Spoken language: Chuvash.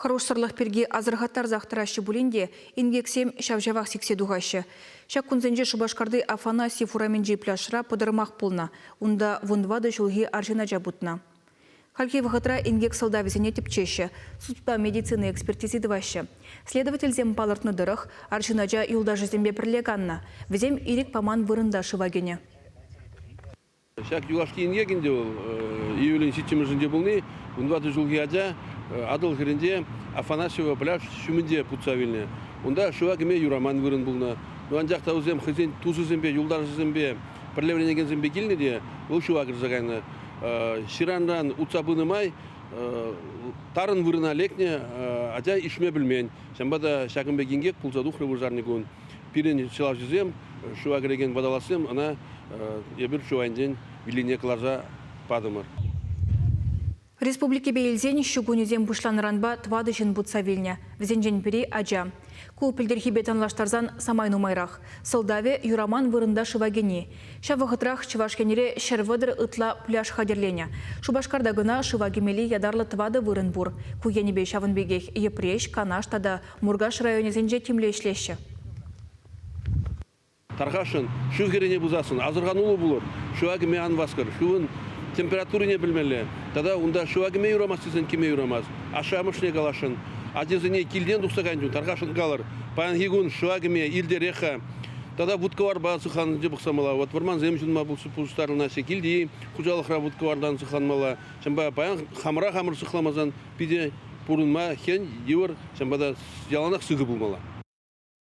Хӑрушсӑрлӑх пирки асӑрхаттарсах тӑраҫҫӗ пулин те инкексем ҫав-ҫавах сиксе тухаҫҫӗ. Ҫак кунсенче Шупашкарти Афанасьев урамӗнчи пляжра пӑтӑрмах пулнӑ. Унта 14 ҫулхи арҫын ача путнӑ. Хальхи вӑхӑтра инкек сӑлтавӗсене тӗпчеҫҫӗ, судпа медицина экспертизи тӑваҫҫӗ. Следовательсем палӑртнӑ тӑрӑх, арҫын ача юлташӗсемпе пӗрле каннӑ. Вӗсем ирӗк паман вырӑнта шыва кӗнӗ. Ҫак юлашки инкек ӗнтӗ вӑл июлӗн ҫиччӗмӗшӗнче пулни. 14 ҫулхи ача Атӑл хӗрринче Афанасьево пляж ҫумӗнче путса вилнӗ. Унта шыва кӗме юраман вырӑн пулнӑ. Ну, анчах та вӗсем хӑйсен тусӗсемпе, юлташӗсемпе, пӗрле вӗренекенсемпе килнӗ те вӑл шыва кӗрсе кайнӑ. Ҫыранран утса пынӑ май тарӑн вырӑна лекнӗ ача ишме пӗлмен. Ҫавӑнпа та ҫакӑн пек инкек пулса тухрӗ вырсарникун. Пирӗн ҫӑлавҫӑсем, шыва кӗрекен водолазсем ӑна эпир шыв айӗнчен виллине кӑларса патӑмӑр. Республикипе илсен ҫу кунӗсем пуҫланнӑранпа тӑватӑ ҫын путса вилнӗ. Вӗсенчен пӗри – ача. Ку пӗлтӗрхипе танлаштарсан самай нумайрах. Сӑлтавӗ – юраман вырӑнта шыва кӗни. Ҫав вӑхӑтрах Чӑваш Енре 130 ытла пляж хатӗрленӗ. Шупашкарта кӑна шыва кӗмелли ятарлӑ тӑватӑ вырӑн пур. Ку енӗпе ҫавӑн пекех Йӗпреҫ, Канаш тата Муркаш районӗсенче тимлӗ ӗҫлеҫҫӗ. Тархасшӑн, шыв хӗррине пусассӑн асӑрхануллӑ пулӑр, шыва кӗме ан васкӑр. Шывӑн температурине пӗлмелле. Тата унта шыва кӗме юрамасть тесен кӗме юрамасть. Ашшӗ-амӑшне каласшӑн. Ачасене килтен тухса кайнӑ чух тархасшӑн калӑр. Паянхи кун шыва кӗме иртерех-ха. Тата вут-кӑварпа сыхланнинче пӑхсамалла. Вот вӑрмансем ҫунма пуҫтарӑнаҫҫӗ. Килти хуҫалӑхра вут-кӑвартан сыхланмалла. Ҫавӑнпа паян хамӑра хамӑр сыхламасан питӗ пурӑнма хӗн, йывӑр. Ҫавӑнпа та яланах сыхӑ пулмалла.